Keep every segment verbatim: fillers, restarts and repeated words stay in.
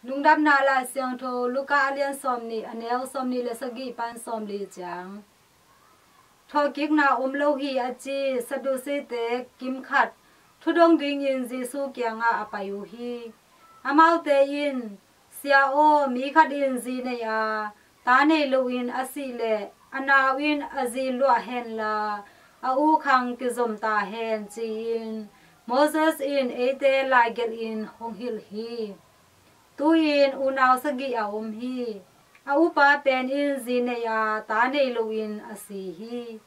Lungdamna Lai Siangtho Luka a lian sawmnih, a neu sawmnih le sagih pan sawmli ciang. Thawhkikna om lo hi a ci Sadduceete kim khat thudong dingin Jesu kiangah a pai uh hi. Amaute in, "Sia aw, mi khat in zi nei a, ta nei loin a sih leh a nau in a zi luah henla, a u khang kizom ta hen," ci-in Moses in eite laigelhin hong hilh hi. Tu-in unau sagih a om hi. A upa pen in zi nei a, ta nei loin a si hi.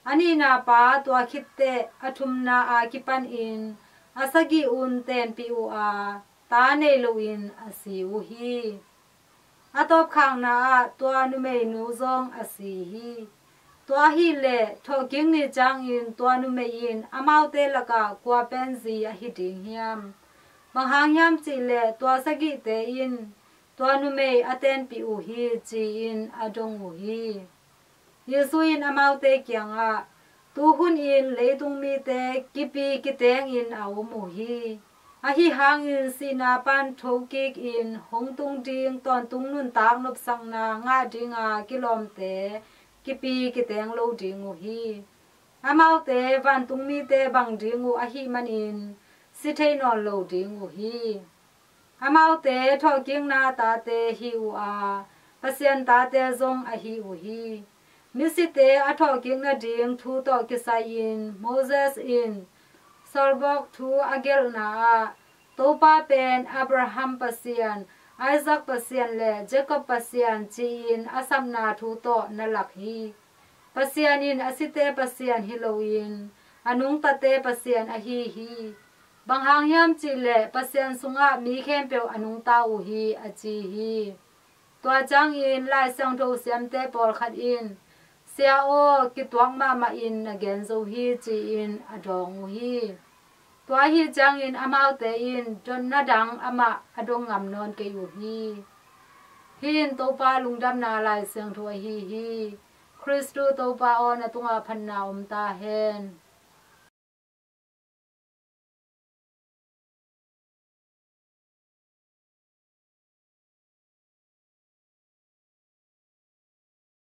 A nihna pa tua khitteh a thumna a kipanin a sagih un tenpih uh a, ta nei loin a si uh hi. A tawpkhakna ah tua numeinu zong a si hi. Tua ahih leh thawhkik ni ciangin tua numei in amaute lakah kua pen zi ahi ding hiam? Bang hang hiam cih leh tua sagihte in tua numei a tenpih uh hi, ci-in a dong uh hi. Jesu in amaute kiangah, "Tuhun in leitung mite kipi kitengin a om uh hi. Ahi hangin sihna pan thokikin hong tung ding tawntung nuntak nopsakna ngah dinga kilawmte kipi kiteng lo ding uh hi. Amaute vantung mite bang ding uh ahih manin si thei nawn lo ding uh hi. Amaute thawhkikna tate hi uh a, Pasian tate zong ahi uh hi. Misite a thawhkik nading thu tawh kisai-in Moses in sawlbawk thu a gelhna ah, 'Topa pen Abraham Pasian, Isaac Pasian le Jacob Pasian,' ci-in a sapna thu tawh na lak hi. Pasian in a site Pasian hi loin a nungtate Pasian ahi hi. Bang hang hiam cih leh Pasian sungah mi khempeuh a nungta uh hi," a ci hi. Tua ciangin Lai Siangtho siamte pawlkhat in, "Sia aw, kituak mahmah in na gen zo hi," ci-in a dawng uh hi. Tua ahi ciangin amaute in dotna dang amah a dong ngam nawn kei uh hi. Hih in Topa lungdamna Lai Siangtho ahi hi. Khristu Topa aw, na tungah phatna om ta hen.